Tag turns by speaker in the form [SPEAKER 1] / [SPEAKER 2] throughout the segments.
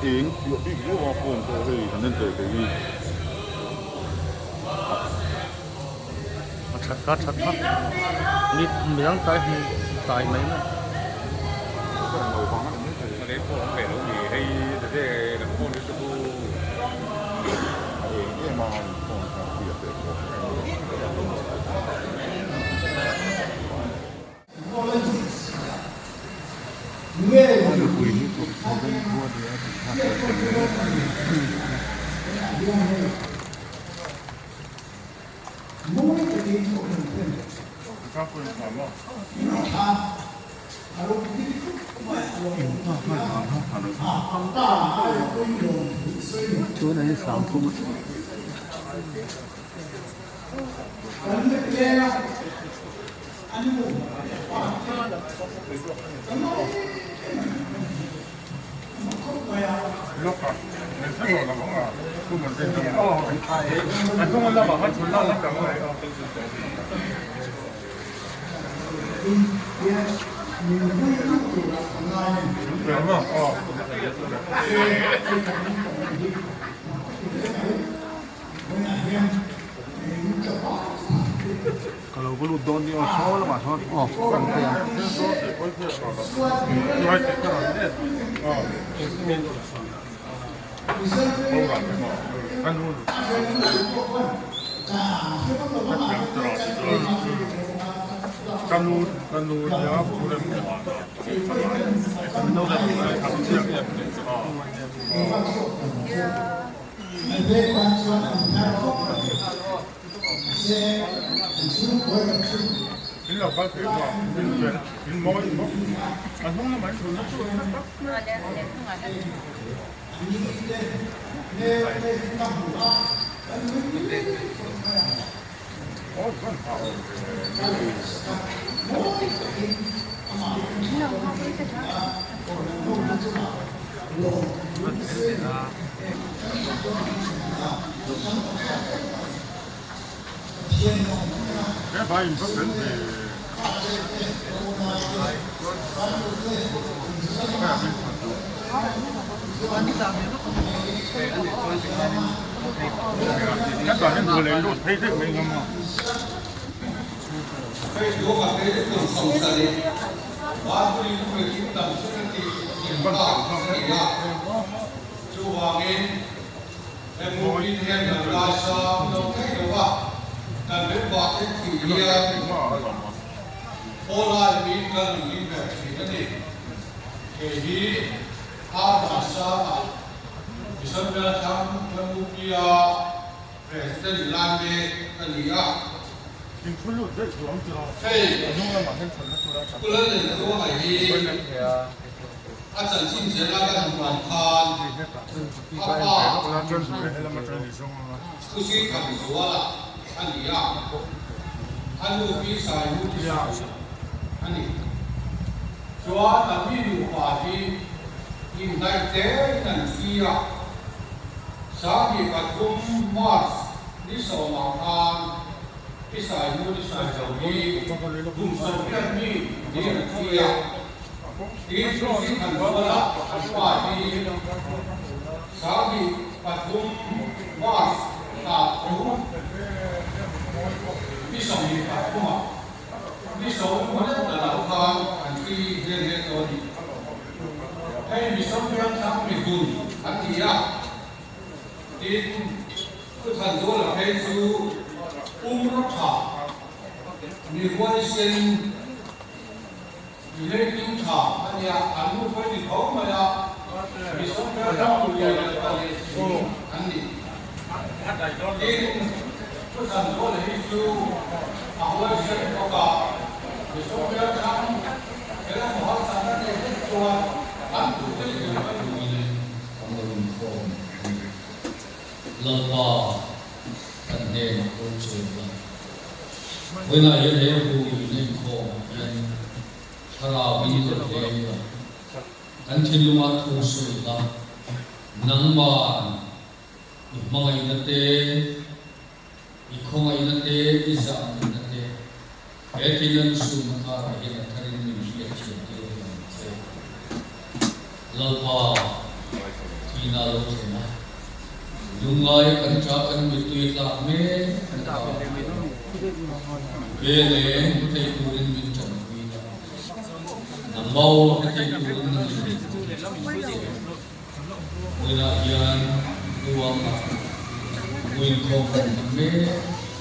[SPEAKER 1] eng piah bik viau a phone pawh hei kan en teh thei hi.
[SPEAKER 2] A that kha a that kha ni midang tlai hmu tlai mai maw. Tunah hian 30 Ka lo va lut dawn ni aw saw lamah sawn aw kan thei ang.
[SPEAKER 3] Lalpa kan hnenah rawn chhuak la. Vawiinah hian he hui in inkhawmah hian thlarau in rawn leng la, kan thinlungah thu sawi la, nangman i hmangaihna te, i khawngaihna te, i zahmihna te he thil an sumna karah hian a tharin min hriatthiam tir ang che. Lalpa, thi. Thihna lo thlen a, lungngai kan ṭah kan mittui tlak mek na ta a Vel eng hmu thei turin min ṭanpui la, nangma aw hre thei turin na min min ṭanpui che. Vawiinah hian ruanga vawiinkhawm kan hman mek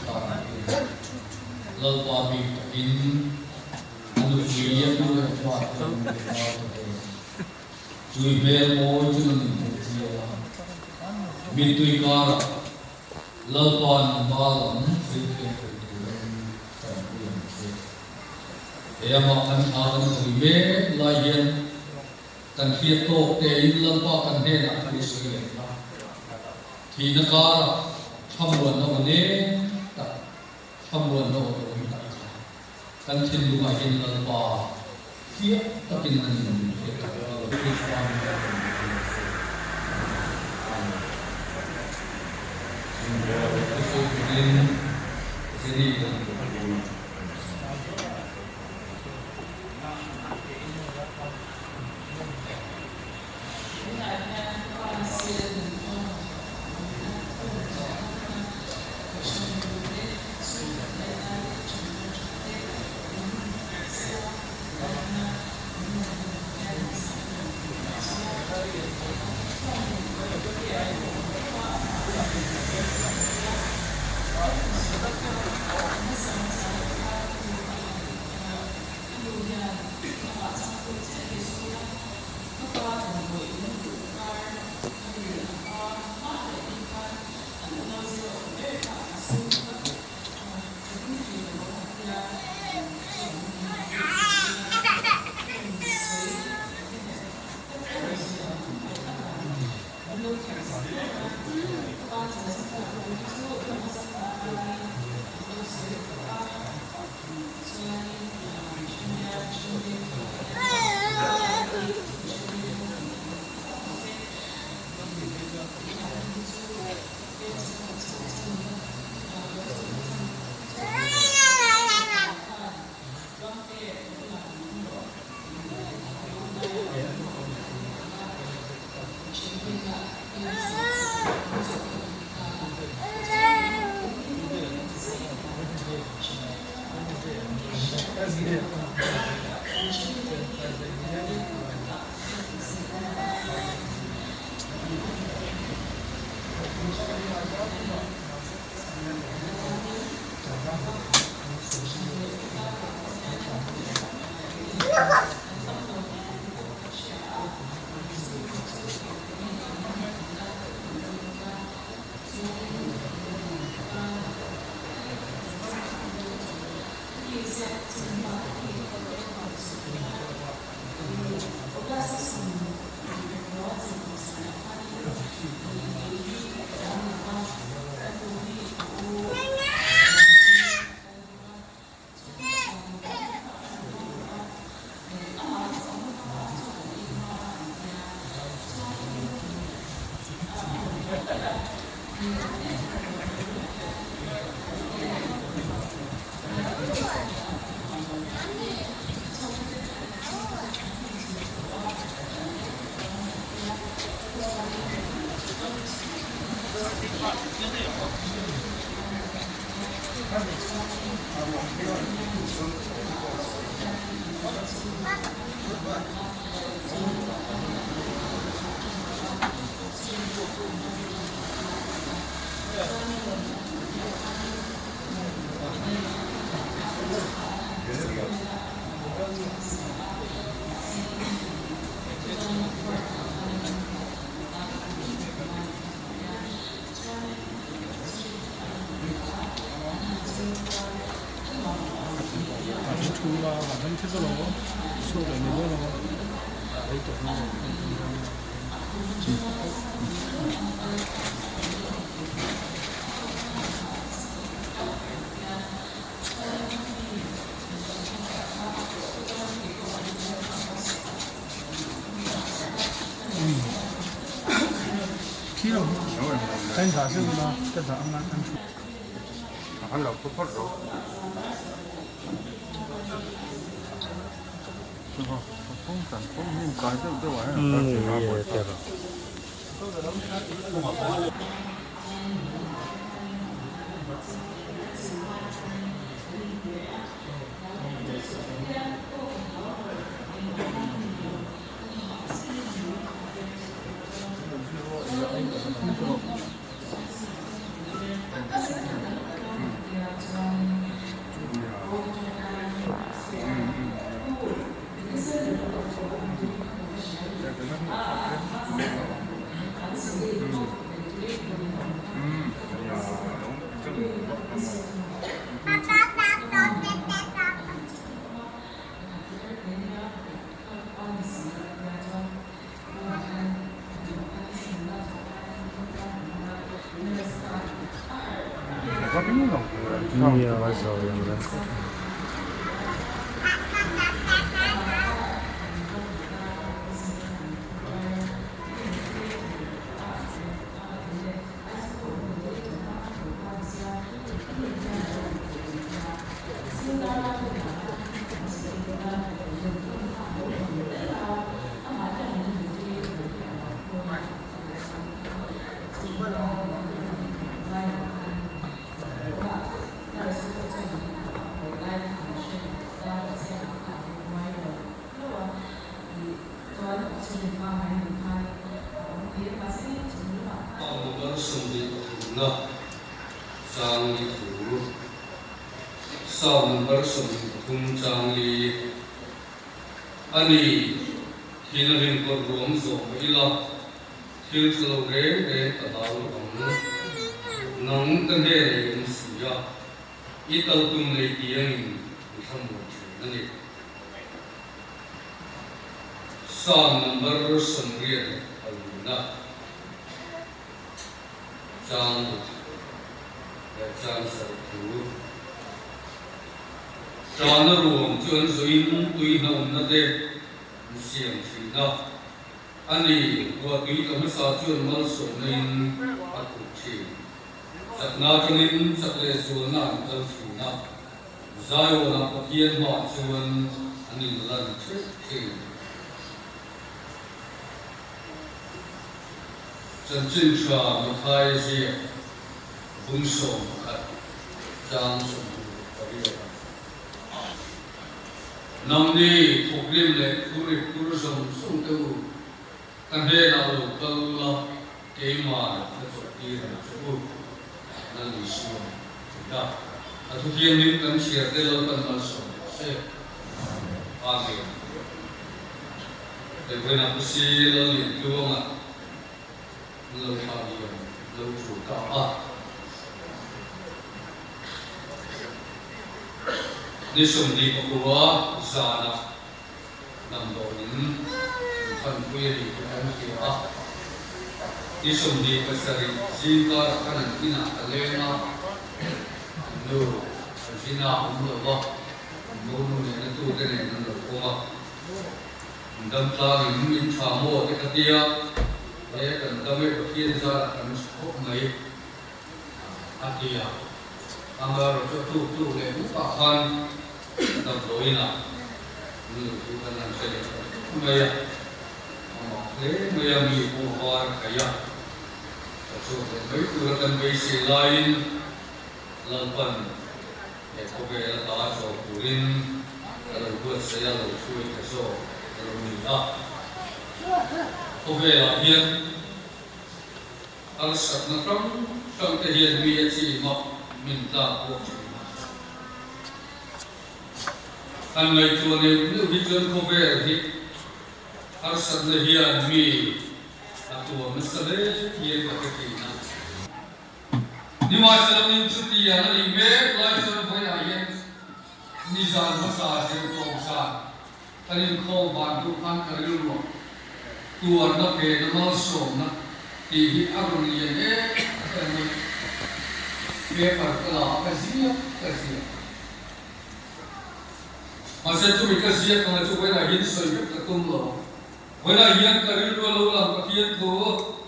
[SPEAKER 3] takah hian Lalpa bik takin a nupui a nu leh pa te an leh nau te nen chui hmel mawi chu nan inhmuh chiang a. Mittui karah Lalpa'n ba lam thil thleng thei turin tanpui ang che. He amah kan thla kan pui mek lai hian Kan hriat tawk tein Lalpa kan hnenah thu sawi leh kha. Thihna karah thlamuanna aw nem tak, thlamuanna aw awm tak kha kan thinlungah hian Lalpa fiah takin a nin min hriat tak a lo Krista min a rawn hmuh se. Amen. Thu sawi turin Jenny kan hmuh. Number 23na chang li thu Psalm number 23 chang li a ni. Thil a rin kawt ruang zawh mai ila, thil tha lo reng reng ka hlau lo ang. Nang ka hnen ei awm si a, i kal tum nei tiangin i thlamuan thin a ni. Psalm number 84na chang leh chang sarih thu. Ṭahna ruang chu an zuin tui hnawmna te an siam thin a, a ni, ruahtui tla hmasa chuan malsawmna in a khuh thin. Chakna atangin chak leh zualna an kal thin a, Zion-ah Pathian hmaah chuan an inlan theuh thin. Chanchin tha Mathaia ziak bung 11 chang 28. Nangni thawkrim leh phurrit phur zawng zawng te u, ka hnenah lo kal ula, keimah ka chawlhtir ang che u, Lal Isua a ti a. A thuthianghlim kan chhiar te Lalpan malsawm rawh se. Amen. Reverend Apusi Lalliantluanga an lo thlah liam lo thu ta a. Ni 29 zanah damdawiin an phanpui a ni tih kan hria a. Ni 27 zingkarah khan an inah ka leng a, an nu Regina a awm lo va, an monu nen a tute nen an lo awm a. An dam tlangin min tha maw te ka tia, he kan dam e Pathian zarah kan tha khawp mai a ti a. Amaherawhchu chu a tuk tuk leh mukah khan damdawiinah nu chu kan han hre leh ta thut mai a, a mak hle mai a, mi pawh a var a khaih a, ka chhuak leh mai tura kan beisei laiin Lalpan he khawvel ata chaw turin ka lo buatsaih a, lo hruai ta zawk a lo ni a. Khawvelah hian harsatna hrang hrang te hian mi a chim a, min tlak pawh thin a. Han ngaihtuah neuh neuh hi chuan khawvel hi harsatna hian mi a tuam nasa hle hian ka hre thin a. Nimahselamin chutiang a nih mek lai chuan vawiah hian nizan hmasa zir tawp zan kan inkhawm van duh khan ka rilruah tuarna pena malsawmna tih hi a rawn lian em em mai. Paper ka la a, ka ziak ka ziak. Mahse chumi ka ziak anga chu vawiah hian sawi vek ka tum lo. Vawilah hian ka rilru a lo lang Pathian thu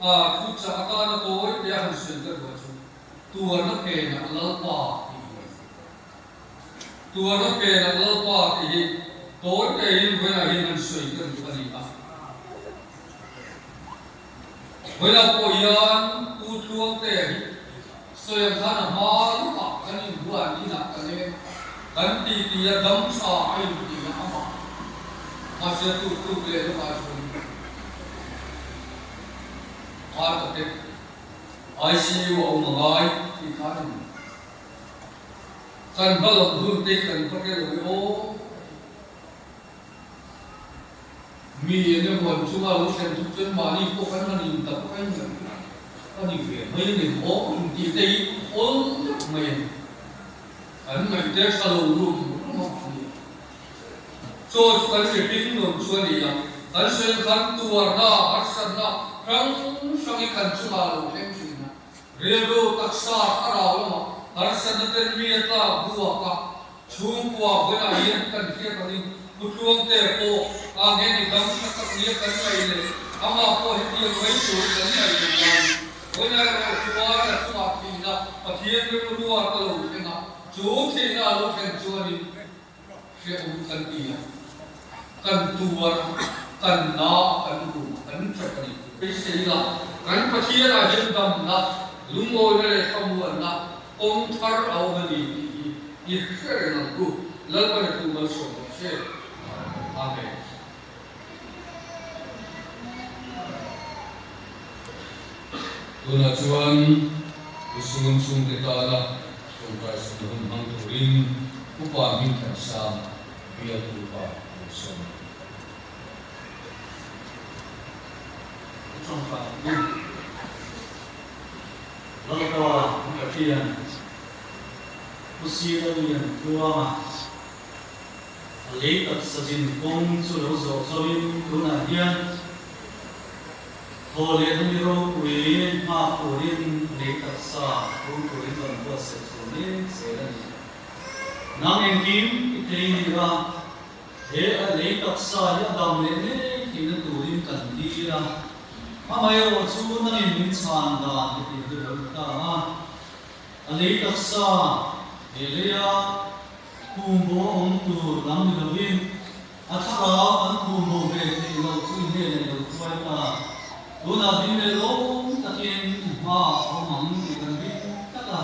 [SPEAKER 3] a thu chah atana tawi te a han sawi ka duh chu tuarna phenah Lalpa tih hi a ni. Tuarna phenah Lalpa tih hi tawi tein vawilah hian han sawi ka duh a ni a. Vawilah pawh hian U Tluangtea hi sawi ang khan a hma lawkah kan inbuan inah ka leng kan ti ti a dam tha a inti a amah hmasiat tuk tuk leh lawkah chuan heart attack ICU a awm a ngai tih kha a ni. Kan hmalam hun te hi kan va hre lo e aw a ti. Mi eng emaw an chunga lo thlen tuk chuan mahni pawh kan han in tak a in a ni ve mai a ni maw intih te hi awl deuh mai a ni. Kan ngaihte tha lo rum rum a ni a. Chaw chu kan mihring nun chu a ni a, kan sawi ang khan tuarna, harsatna hrang hrang hi kan chungah a lo thleng thin a. Rilru taksa thlarau lamah harsatna ten mi a tlak buak a, Chhungkua vawilah hian kan hriat angin Putluangte pawh a nge ni dam tha tak nia kan ngaih leh amah pawh hetiang mai tur kan ngaih loh laiin vawilah erawh chuan a chungah thihna Pathian rilrua ka lo thleng a, chu thihna a lo thlen chuanin hrehawm kan ti a, kan tuar a, kan na a, kan rum a, kan ṭap a ni. Beisei la, kan Pathianah hian damna, lungawina leh thlamuanna Kawng thar a awm a ni tih hi i hre reng ang u. Lalpan a thu malsawm rawh se. Amen. Tunah chuan Usun chhungte tana tawngtai sum hun hmang turin Upa Hmingthansang bialtu pa lo sawm ang.
[SPEAKER 4] Tawngtai ang u. Lalpa Pathian, Pu Silo Liantluanga, a lei taksa zin kawng chu lo zawh zoin tunah hian thaw leh na mi ropui nghak turin a lei taksa rum turin rawn buatsaih chho mek zel a ni. Nang engkim i thei ni a, he a lei taksa hi a dam leh mek theihna turin kan dil a. Amaherawh chu nangin min chhan dan heti hi lo ni ta a, a lei taksa he leia khumbo a awm tur lam ni lovin a thlarau an khumbo ve theih loh chu i hnenah i lo hruai ta. Tunah ding leh lawm takin i hmaah a awm ang tih kan ring tlat a,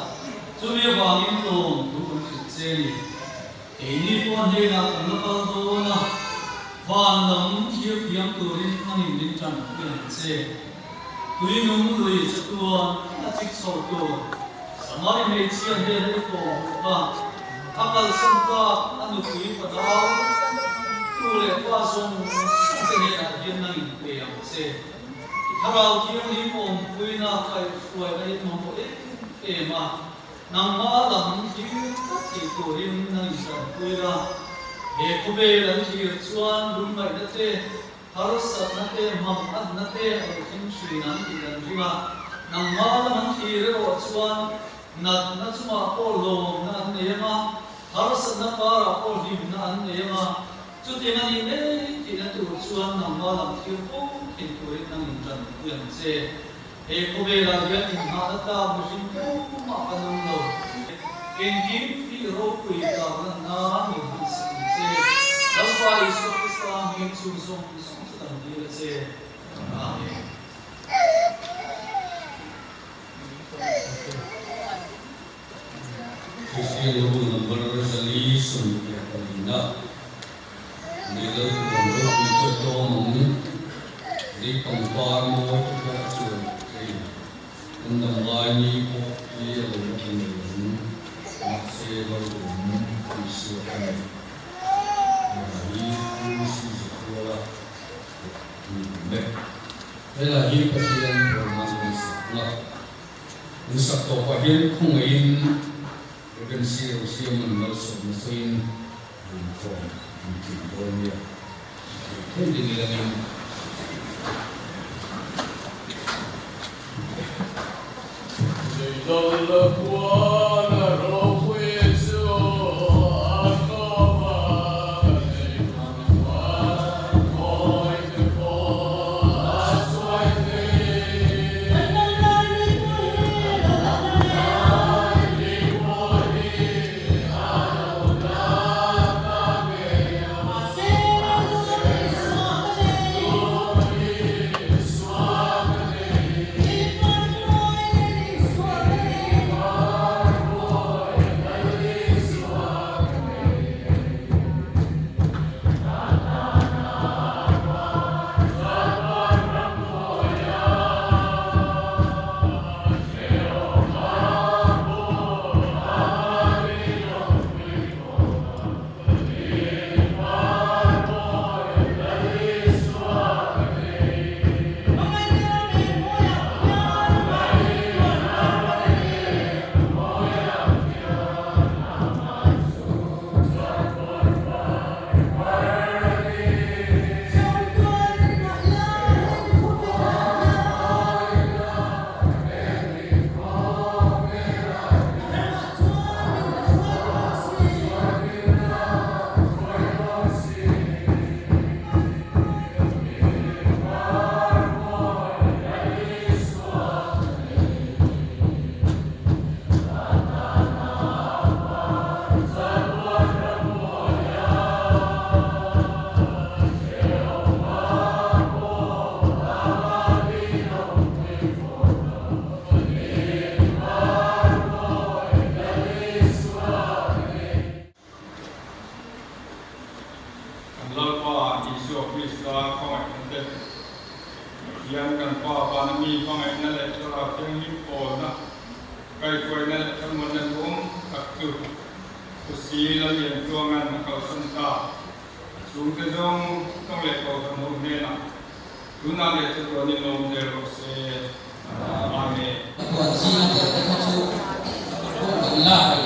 [SPEAKER 4] chumi avangin lawm thu kan hrilh che ni. Keini pawh hnenah kan la kal dawn a, van lam thlir thiam turin hmangin min tan pui ang che. Tui nung lui chatuan a chik chho tur Samari hmeichhia hnena i kawm bawk a, a kalsan tak a nupui fadau tu leh pa zawng zawng te hnenah hian nangin pe ang che. I thlarau thianghlim awmpuina kaihhruaina in mamawh em em a. Nangmah lam thlir tlat tih turin nang intanpui la, he khawvel an thlir chuan lungngaihna te, harsatna te, mangatna te a lo thleng thin ang tih kan ring a. Nangmah lam an thlir erawh chuan natna chungah pawh lawmna an nei ang a, harsatna karah pawh hlimna an nei ang a, chutiang a nih mai tihna tur chuan nangmah lam thlir fo thei turin nang intanpui ang che. He khawvelah hian inhahna tlak mihring tumah kan awm lo. Engkim hi ropui tlakna nan min hmansak ang che. Lalpa Isua Krista hming chhung zawng zawng chu kan dil a che. Amen.
[SPEAKER 3] Kristian rule number 424 na Lei Lalpuan ropui chu a tlawm ang, lei pangpar mawi te pawh a chuan thei. Kan dam lai ni pawh hi a lo la tling lo ang, mahse Lalpuan Isua ka ni. Hela hi Pu Suzakuala ni awm e. Hela hi Pathian Puan nan sak na. An sak tawpah hian khawngaihin Vacancy ro siam an malsawmna sawiin Inkhawm an tling dawn nia a theih theih ding ilangin.
[SPEAKER 5] Lei lal la kuan a ropui chu a tlawm a, lei pangpar mawi te pawh a chuai thei.
[SPEAKER 6] Kaihhruaina leh thlamuanna duhawm tak chu Khusi Lalliantluanga'n a kalsan ta. A chhungte zawng tawng leh kohhran ho hnenah tunah leh chatuanin lawm zel rawh se. Amen.
[SPEAKER 3] Ka huan zinga tel te kha chu pawh kan lak lo.